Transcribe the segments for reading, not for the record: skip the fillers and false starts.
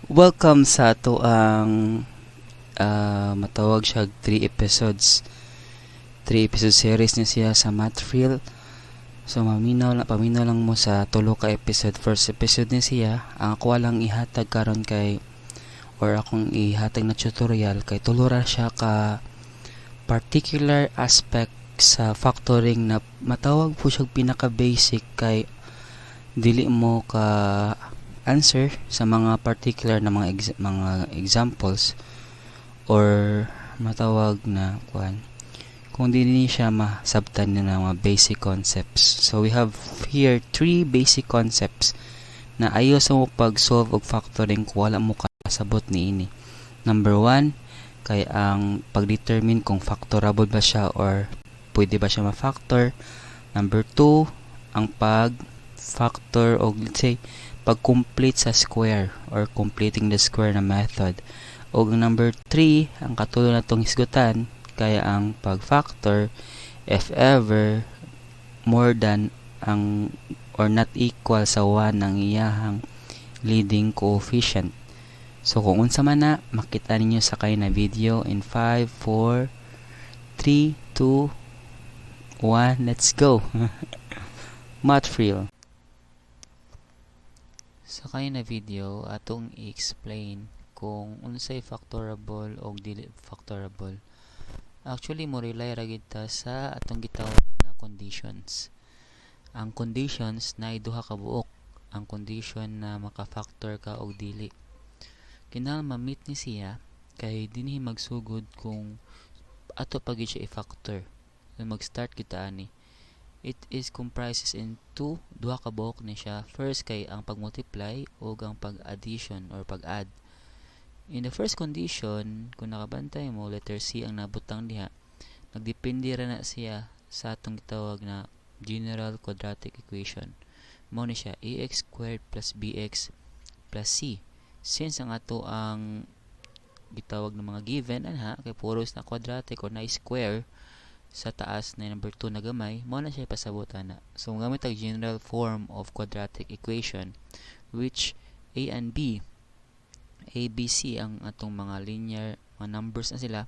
Welcome sa ato ang matawag siya 3 episodes, 3 episode series ni siya sa Math Thrill. So maminaw lang, paminaw lang mo sa tulo ka episode. First episode ni siya. Ang ako lang ihatag karon kay or akong ihatag na tutorial kay tulo ra siya ka particular aspect sa factoring na matawag po siya pinaka basic kay dili mo ka answer sa mga particular na mga examples or matawag na kuan kung dili siya masabtan na mga basic concepts. So we have here three basic concepts na ayo sa mo pag-solve og factoring kung wala mo kasabot niini. Number one, kay ang pag-determine kung factorable ba siya or pwede ba siya ma-factor. Number two, ang pag-factor og, let's say, pag-complete sa square or completing the square na method. Og ang number 3, ang katulo na itong hisgutan, kaya ang pag-factor if ever more than ang or not equal sa 1 ang iyahang leading coefficient. So kung unsa man na, makita ninyo sa kay na video in 5, 4, 3, 2, 1, let's go! Math Thrill. Sa kay na video, atong i-explain kung unsay factorable o dili factorable. Actually, mo rely ra gid ta sa atong gitawag na conditions. Ang conditions na duha ka buok. Ang condition na maka-factor ka og dili. Kinahanglan ma-meet ni siya kay dinhi magsugod kung ato pa gid siya i-factor. So, mag-start kita ani. It is comprises in two, duha ka buok ni siya. First kay ang pag-multiply ug ang pag-addition or pag-add. In the first condition, kung nakabantay mo, letter C ang nabutang diha, nagdepende ra na siya sa atong gitawag na general quadratic equation. Mao ni siya ax squared plus bx plus c. Since ang ato ang gitawag ng mga given anha kay puros na quadratic or na square sa taas na number 2 na gamay, mao na siya pasabutan na. So gamit ang general form of quadratic equation which a and b, a, b, c ang atong mga linear mga numbers na sila.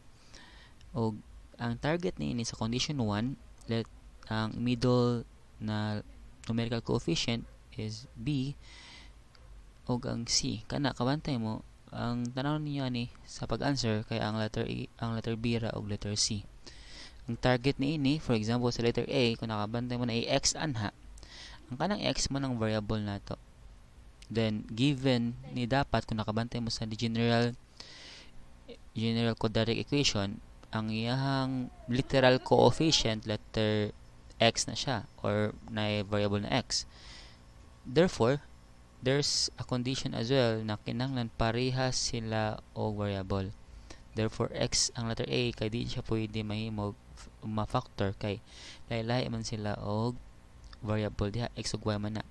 Og ang target niini sa condition 1, let ang middle na numerical coefficient is b og ang c. Kana kabantay mo, ang tanaw ninyo ani sa pag-answer kay ang letter A, ang letter B ra og letter C. Ang target niini, for example, sa letter A, kung nakabantay mo na x anha, ang kanang x mo ng variable nato. Then given ni dapat kung nakabantay mo sa general general quadratic equation, ang iyahang literal coefficient letter x na siya or na variable na x. Therefore, there's a condition as well na kinahanglan parehas sila og variable. Therefore, x ang letter A kay di siya pwede mahimog ma-factor kay lahi-lahi man sila og variable diha, x ug y man na.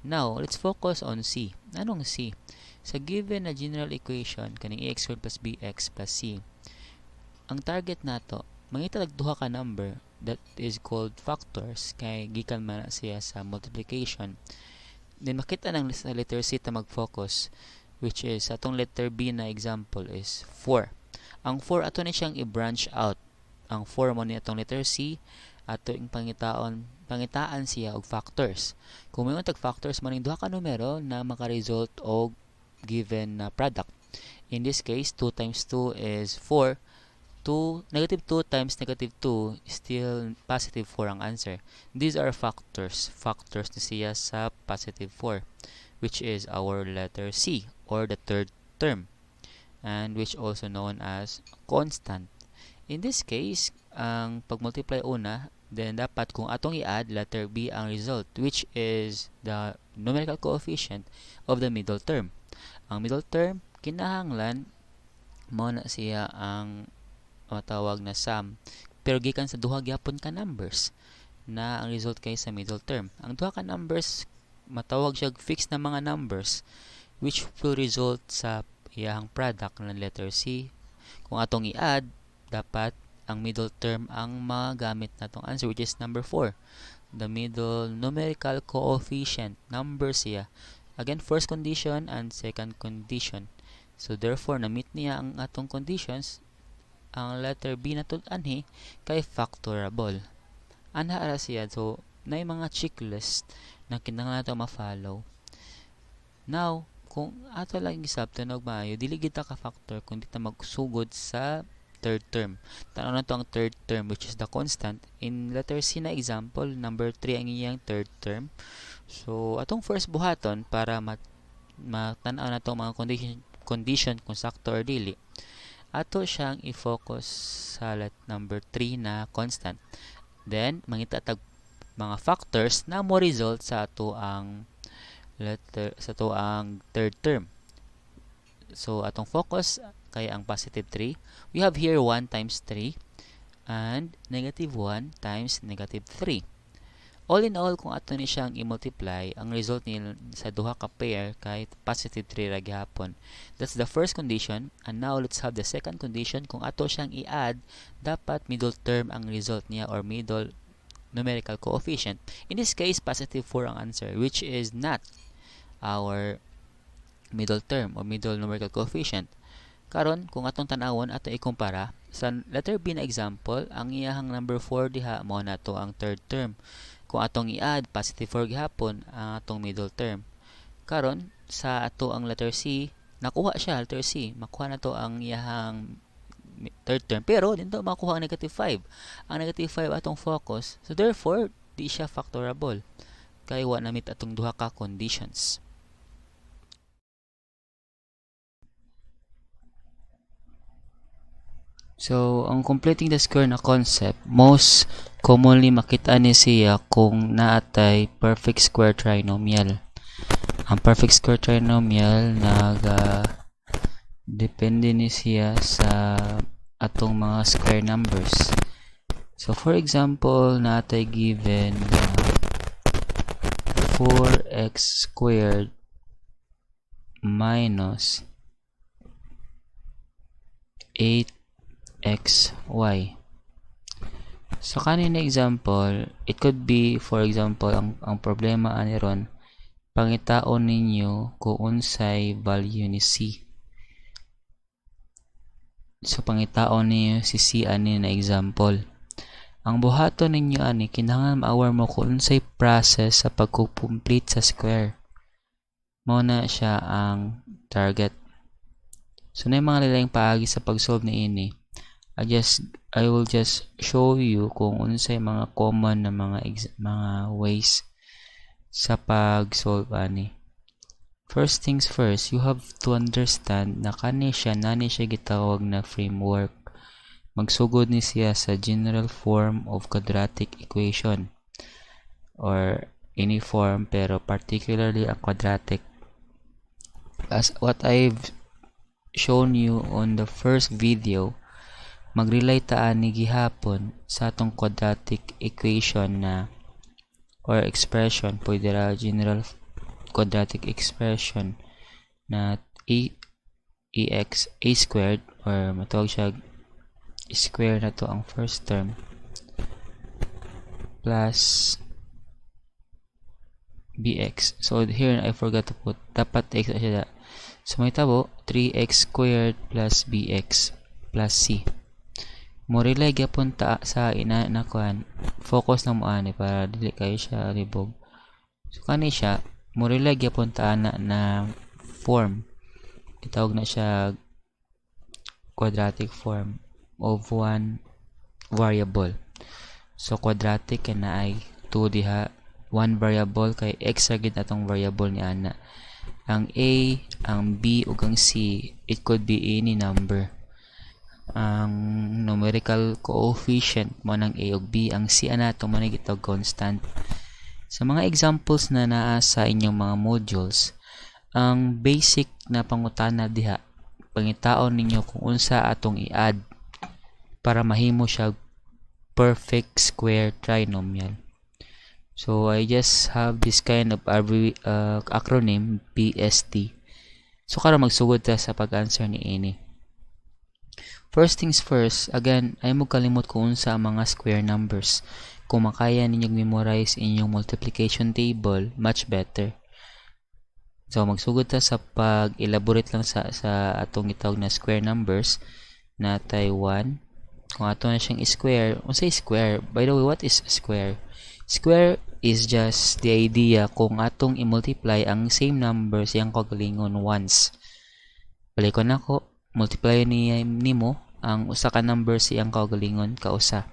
Now, let's focus on c. Anong c? Sa given na general equation kaning ax squared plus bx plus c, ang target nato mangita og duha ka number that is called factors kay gikan man na siya sa multiplication. Then makita nang sa letter C ta mag-focus, which is atong letter B na example is 4. Ang 4, ato na siyang i-branch out. Ang 4 mo ni atong letter C, ato ing pangitaon pangitaan siya og factors. Kung may tag factors man duha ka numero na maka-result og given na product. In this case, 2 times 2 is 4. 2, negative 2 times negative 2 is still positive 4 ang answer. These are factors. Factors ni siya sa positive 4, which is our letter C or the third term, and which also known as constant. In this case, ang pag-multiply una, then dapat kung atong i-add, letter B ang result, which is the numerical coefficient of the middle term. Ang middle term, kinahanglan mao na siya ang matawag na sum pero gikan sa duha gyapon ka numbers na ang result kay sa middle term. Ang duha ka numbers matawag siya fixed na mga numbers which will result sa iyang product ng letter C. Kung atong i-add, dapat ang middle term ang magamit natong answer, which is number 4. The middle numerical coefficient number siya. Again, first condition and second condition. So therefore, na-meet niya ang atong conditions. Ang letter B na anhi kay factorable. Anha ra siya. So naay mga checklist na kinahanglan nato ma-follow. Now, kung ato lang gisabton og maayo, dili kita ka factor kung di ta magsugod sa third term. Tan-aw nato ang third term, which is the constant. In letter C na example, number 3 ang iyang third term. So, atong first buhaton para matan-aw nato ang mga condition kung sakto or dili, ato siyang i-focus sa let number 3 na constant. Then, mangita tag mga factors na mo result sa ato ang letter sa ato ang third term. So, atong focus kay ang positive 3. We have here 1 times 3 and negative 1 times negative 3. All in all, kung ato ni siyang i-multiply, ang result ni sa duha ka pair kay positive 3 ra gihapon. That's the first condition. And now, let's have the second condition. Kung ato siyang i-add, dapat middle term ang result niya or middle numerical coefficient. In this case, positive 4 ang answer, which is not our middle term or middle numerical coefficient. Karon, kung atong tan-awon, ato ikumpara sa letter B na example, ang iyahang number 4 diha mao na to ang third term. Kung atong i-add, positive 4 gihapon ang atong middle term. Karon, sa ato ang letter C, nakuha siya letter C, makuha na to ang iyahang third term, pero dito makuha ang negative 5. Ang negative 5 atong focus, so therefore di siya factorable kay wa na meet atong duha ka conditions. So, ang completing the square na concept, most commonly makita ni siya kung naatay perfect square trinomial. Ang perfect square trinomial naga depende ni siya sa atong mga square numbers. So, for example, naatay given na 4x squared minus 8xy. So, kanina example, it could be, for example, ang problema ani ron, pangitaon ninyo kung unsay value ni C. So, pangitaon ninyo si C ani na example. Ang buhaton ninyo ani, kinahanglan ma-aware mo kung unsay process sa pagko-complete sa square. Mao na siya ang target. So, na yung mga laing paagi sa pag-solve ni ini. I will just show you kung unsay mga common na mga ways sa pag-solve ani. First things first, you have to understand na kani siya nani siya gitawag na framework. Magsugod ni siya sa general form of quadratic equation or any form, pero particularly ang quadratic. As what I've shown you on the first video, magrelay ta ani gihapon sa atong quadratic equation na or expression, pwede ra general quadratic expression na a ax a squared or matawag siya square na to ang first term plus bx. So here I forgot to put dapat x siya. So may tabo 3x squared plus bx plus c. Mo rely gyapon ta sa ina na kuan, focus na mo ani para dili kayo siya libog. So kani siya mo rely gyapon ta ana na form, gitawag na siya quadratic form of one variable. So quadratic kay naay 2 diha, one variable kay x ra gid atong variable ni ana. Ang a, ang b ug ang c, it could be any number. Ang numerical coefficient mo ng a ug b, ang c anato mo na gitawag constant. Sa mga examples na naa sa inyong mga modules, ang basic na pangutana diha, pangitaon ninyo kung unsa atong i-add para mahimo siya perfect square trinomial. So I just have this kind of acronym PST. So karon magsugod ta sa pag-answer ni ini. First things first, again, ay mo kalimot kung unsa ang mga square numbers. Kung makaya ninyong memorize inyong multiplication table, much better. So magsugod ta sa pag-elaborate lang sa atong gitawag na square numbers. Natay 1. Kung ato na siyang square, unsay square? By the way, what is square? Square is just the idea kung atong i-multiply ang same number sa iyang kaugalingon once. Balikon nako, multiply ni nimo ang usa ka number sa iyang kaugalingon kausa.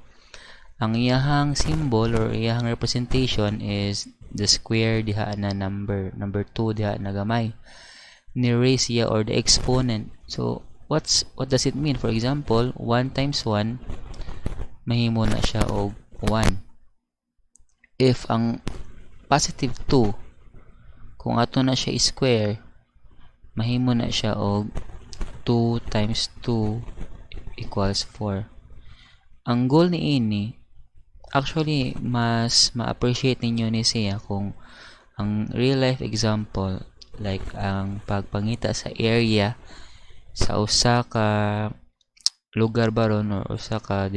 Ang iyahang symbol or iyahang representation is the square diha na number, number 2 diha na gamay. Ni-raise siya or the exponent. So, what does it mean? For example, 1 times 1, mahimo na siya og 1. If ang positive 2, kung ato na siya square, mahimo na siya og 2 times 2 equals 4. Ang goal ni ini, actually, mas ma-appreciate ninyo ni siya kung ang real life example, like ang pagpangita sa area sa usa ka lugar baron or usa ka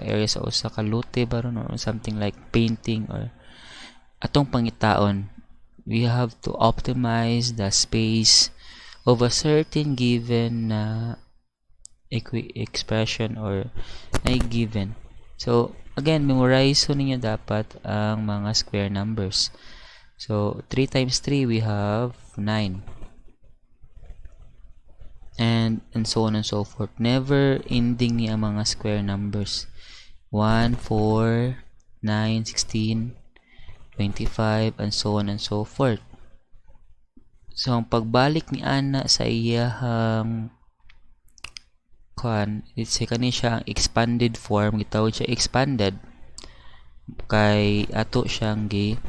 area sa usa ka lote baron or something like painting or atong pangitaon, we have to optimize the space of a certain given expression or na given. So again, memorize so ninyo dapat ang mga square numbers. So 3 times 3, we have 9, and so on and so forth. Never ending ni ang mga square numbers: 1, 4, 9, 16, 25, and so on and so forth. So ang pagbalik ni ana sa iyahang kuan, it's kani siya ang expanded form. Gitawag siya expanded kay ato siyang gi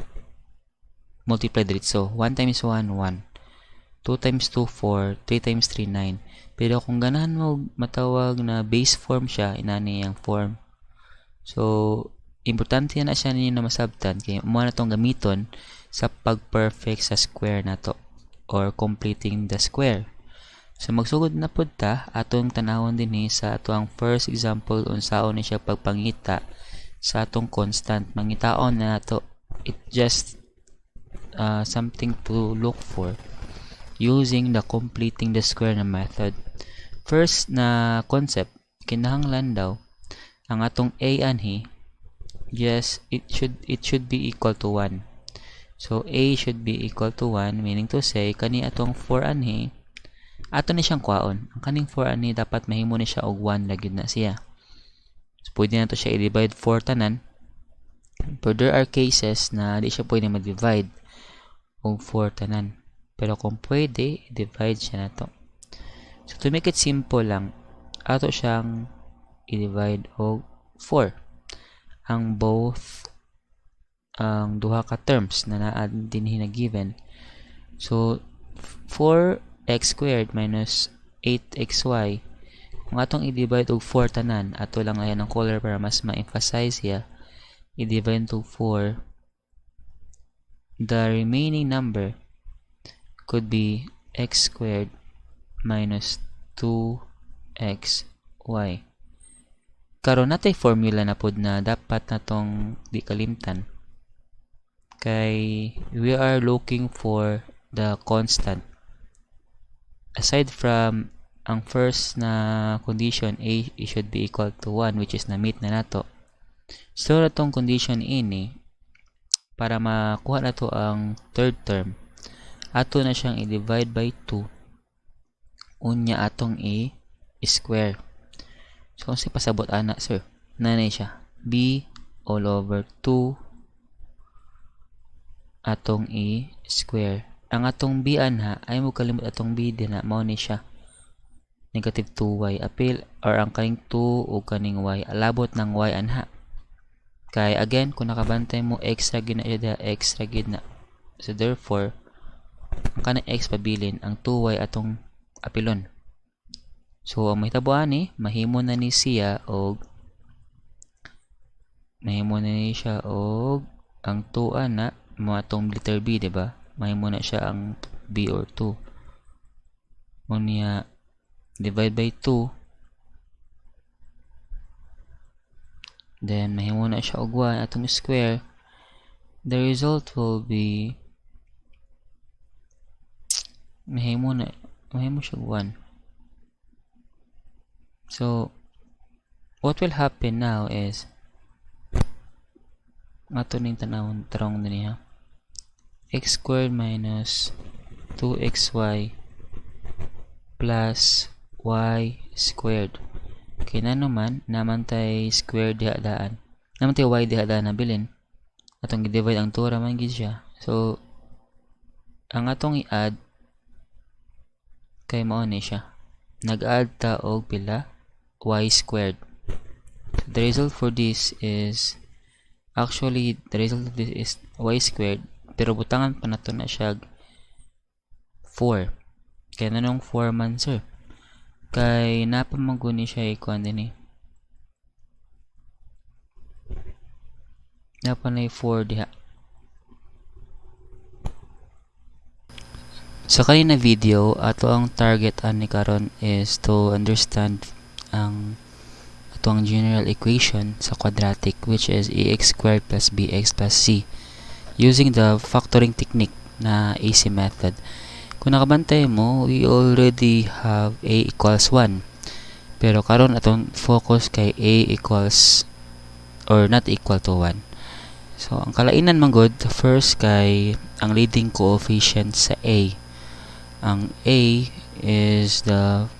multiply diretso. 1 times 1, 1. 2 times 2, 4. 3 times 3, 9. Pero kung ganahan mo matawag na base form siya, inani ang form. So importante na siya ninyo na masabtan kay mo na tong gamiton sa pag-perfect sa square nato or completing the square. So magsugod na pud ta. Atong tanawon dinhi sa ato ang first example, unsaon ni siya pagpangita sa atong constant. Mangitaon na nato. It just something to look for using the completing the square na method. First na concept, kinahanglan daw ang atong a anhi, yes, it should be equal to 1. So a should be equal to 1, meaning to say kani atong 4 anhi, ato ni siyang kwaon. Ang kaning 4 ani, dapat mahimo ni siya og 1 lagi na siya. So pwede na to siya i-divide 4 tanan. But there are cases na di siya pwede ma-divide og 4 tanan. Pero kung pwede, i-divide siya na to. So to make it simple lang, ato siyang i-divide og 4. Ang both ang duha ka terms na naa dinhi na given. So 4x squared minus 8xy, kung atong i-divide og 4 tanan, ato lang ayan ang color para mas ma-emphasize siya, i-divide og 4, the remaining number could be x squared minus 2xy. Karon, natay formula na pod na dapat natong di kalimtan kay we are looking for the constant. Aside from ang first na condition, a should be equal to 1, which is na-meet na nato. So atong condition ini, para makuha nato ang third term, ato na siyang i-divide by 2, unya atong i-square. So kung si pasabot ana, sir, nanay siya b all over 2, atong i-square ang atong b anha. Ay mo kalimot, atong b din na mao ni siya negative 2y. Apil or ang kaning 2 o kaning y, alabot ng y anha, kay again, kung nakabantay mo, x ra gid na siya, x ra gid na. So therefore, ang kanang x pabilin, ang 2y atong apilon. So ang mahitabo ani, mahimo na ni siya og ang 2 ana mo atong letter b, di ba? Mahimo na siya ang b or 2. Unya divide by 2, then mahimo na siya og 1, atong square. The result will be Mahimo na, mahimo siya 1. So what will happen now is ato ning tanawon tarong niya, x squared minus 2xy plus y squared. Kay na naman naman tay square diha daan, naman tay y diha daan nabilin, atong gi-divide ang 2 ra man gid siya. So ang atong i-add kay mao ni siya, nag-add ta og pila? Y squared. So the result for this is actually, the result of this is y squared, pero butangan pa nato na siya 4. Kay nanong 4 man, sir? Kay napamaguni siya ikuan din eh, napa na 4 diha. Sa kanina video, ato ang target ani karon is to understand ang atong general equation sa quadratic, which is ax squared plus bx plus c, using the factoring technique na AC method. Kung nakabantay mo, we already have a equals 1. Pero karon atong focus kay a equals or not equal to 1. So ang kalainan man gud, first kay ang leading coefficient sa a. Ang a is the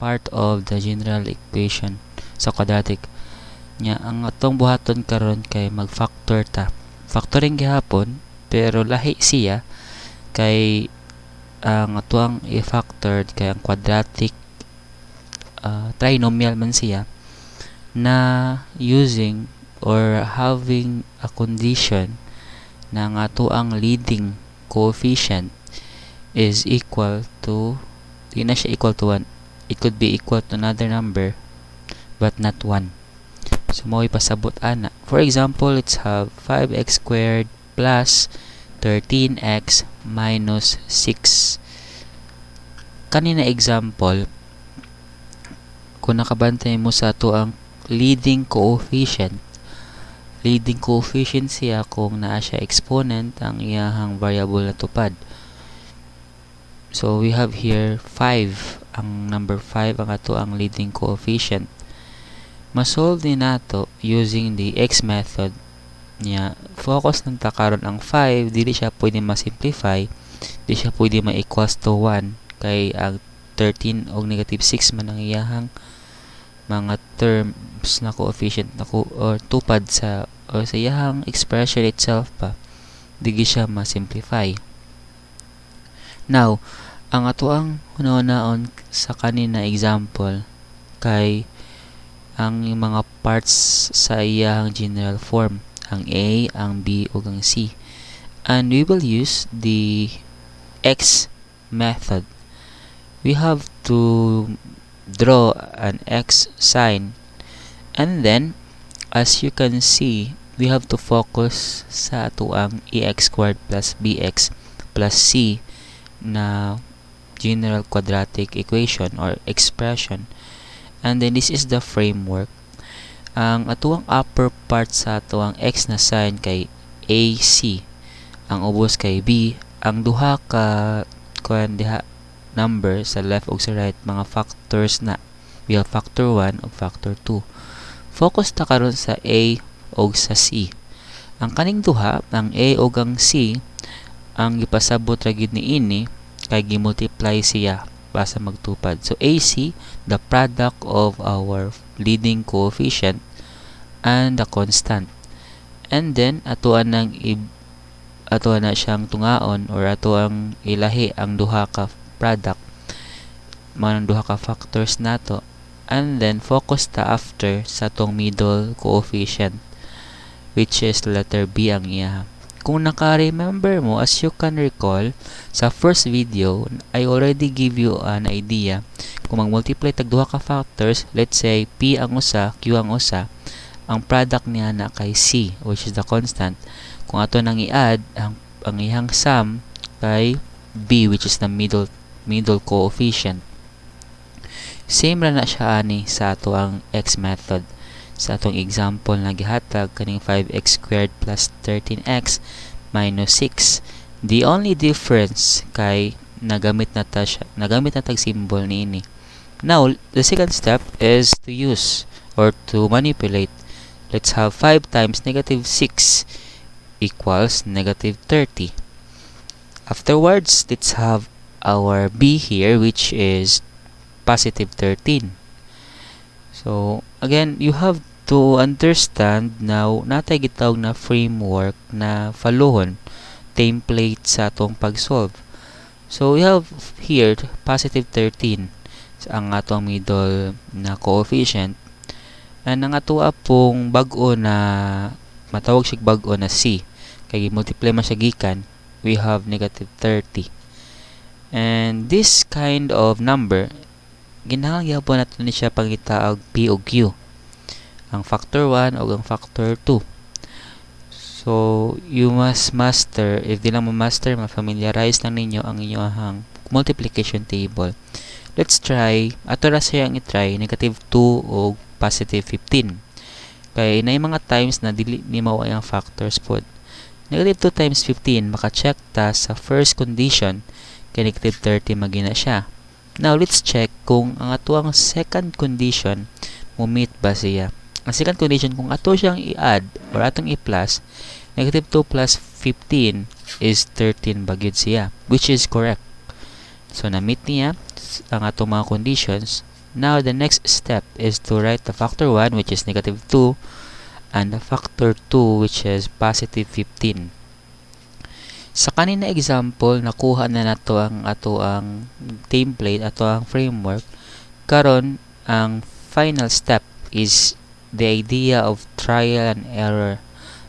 part of the general equation sa quadratic. Nya ang atong buhaton karon kay mag-factor ta. Factoring gihapon, pero lahi siya kay ang atuang i-factor kay ang quadratic trinomial man siya na using or having a condition na ang atuang leading coefficient is equal to, di na siya equal to 1, it could be equal to another number but not 1. So mao ipasabot ana. For example, let's have 5x squared plus 13x minus 6. Kanina example, kung nakabantay mo sa ato ang leading coefficient, leading coefficient siya kung naa siya exponent ang iyahang variable na tupad. So we have here 5, ang number 5 ang ato ang leading coefficient. Masolve ni nato using the x method. Nya focus nang ta karon ang 5, dili siya pwede ma-simplify, di siya pwede ma-equals to 1 kay ang 13 og negative 6 man ang iyahang mga terms na coefficient na or tupad sa or sa iyahang expression itself pa, di siya ma-simplify. Now, ang atoang hunahunaon sa kanina example kay ang mga parts sa iyahang general form, ang A, ang B, ug ang C. And we will use the X method. We have to draw an X sign, and then as you can see, we have to focus sa atoang ax squared plus bx plus c na general quadratic equation or expression. And then this is the framework. Ang atuang upper part sa atuang x na sign kay AC, ang ubos kay B, ang duha ka kuan diha number sa left ug sa right mga factors na. We have factor 1 ug factor 2. Focus ta karon sa A ug sa C. Ang kaning duha, ang A ug ang C, ang gipasabot ra gid niini kay gi-multiply siya basta magtupad. So AC, the product of our leading coefficient and the constant. And then atoan nang atoan na siyang tungaon or ato ang ilahi ang duha ka product, mao nang duha ka factors nato, and then focus ta after sa atong middle coefficient, which is letter B ang iya. Kung naka-remember mo, as you can recall, sa first video, I already give you an idea. Kung mag-multiply tag duha ka factors, let's say P ang usa, Q ang usa, ang product niya na kay C, which is the constant. Kung ato nang i-add, ang iyang sum kay B, which is the middle coefficient. Same ra na siya ani sa ato ang X method. Sa atong example na gihatag kaning 5x squared plus 13x minus 6. The only difference kay Nagamit na ta siya, nagamit na tag symbol niini. Now, the second step is to use or to manipulate. Let's have 5 times negative 6 equals negative 30. Afterwards, let's have our b here, which is positive 13. So, again, you have to understand now natay gitawag na framework na followhon, template sa atong pag-solve. So, we have here positive 13 ang atong middle na coefficient and ang ato pong bag-o na matawag siya bag-o na c kay multiply man siya gikan, we have negative 30. And this kind of number, ginahanglan gyapon nato ni siya pangitaag p o q, ang factor 1 o ang factor 2. So you must master, if di lang mo master, ma-familiarize lang ninyo ang inyong multiplication table. Let's try, ato ra siyang i-try, negative 2 o positive 15. Kay naay mga times na dili ni mao ang factors pod. Negative 2 times 15, maka-check ta sa first condition kay negative 30 magina siya. Now, let's check kung ang atuang second condition mo meet ba siya. Ang second condition, kung ato siyang i-add or atong i-plus, negative 2 plus 15 is 13 ba gyud siya, which is correct. So, na-meet niya ang atong mga conditions. Now, the next step is to write the factor 1, which is negative 2, and the factor 2, which is positive 15. Sa kanina example, nakuha na nato ang ato ang template, ato ang framework. Karon, ang final step is the idea of trial and error.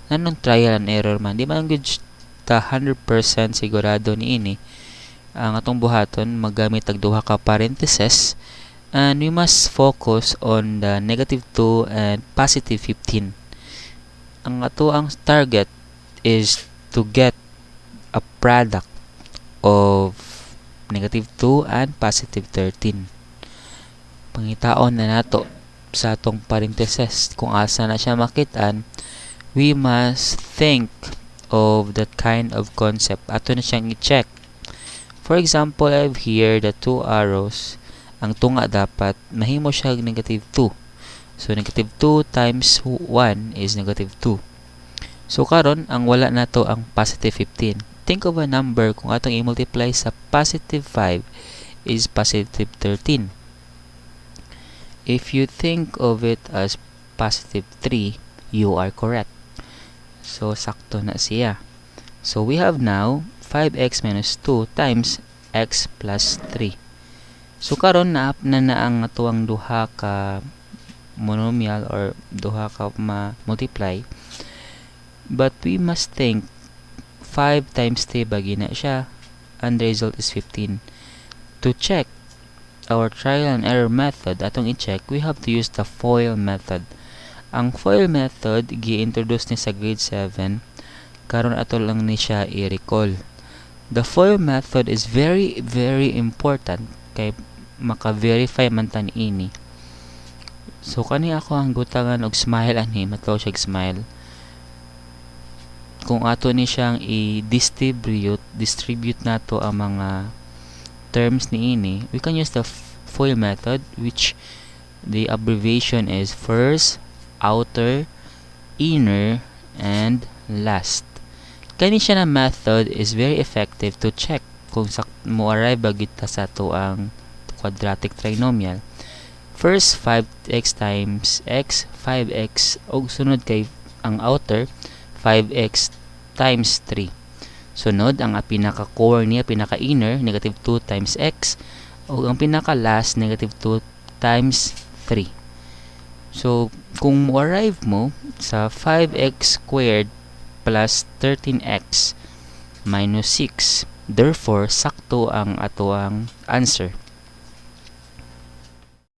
Nanong trial and error man? Di man gud ta 100% sigurado niini. Ang atong buhaton, magamit og duha ka parenthesis and we must focus on the negative 2 and positive 15. Ang ato ang target is to get a product of negative 2 and positive 13. Pangitaon na nato sa atong parenthesis kung asa na siya makitaan. We must think of that kind of concept. Ato na siyang i-check. For example, I have here the two arrows. Ang tunga dapat mahimo siya negative 2. So negative 2 times 1 is negative 2. So karon, ang wala nato ang positive 15. Think of a number, kung atong i-multiply sa positive 5 is positive 13. If you think of it as positive 3, you are correct. So sakto na siya. So we have now 5x minus 2 times x plus 3. So karon na na na ang atuang duha ka monomial or duha ka ma-multiply. But we must think, 5 times 3 ba gina siya and the result is 15. To check our trial and error method, atong i-check, we have to use the FOIL method. Ang FOIL method gi-introduce ni sa grade 7. Karon ato lang ni siya i-recall. The FOIL method is very, very important kay maka-verify man ta niini. So kani ako ang gutangan og smile ani, mataw siya smile. Kung ato ni siyang i-distribute, distribute nato ang mga terms niini, we can use the FOIL method, which the abbreviation is first, outer, inner, and last. Kani siya na method is very effective to check kung mo arrive ba gyud ta sa atoang quadratic trinomial. First, 5x times x, 5x, og sunod kay ang outer, 5x times 3. Sunod, ang pinaka-core niya, pinaka-inner, negative 2 times x, o ang pinaka-last, negative 2 times 3. So, kung mo-arrive mo sa 5x squared plus 13x minus 6, therefore, sakto ang atoang answer.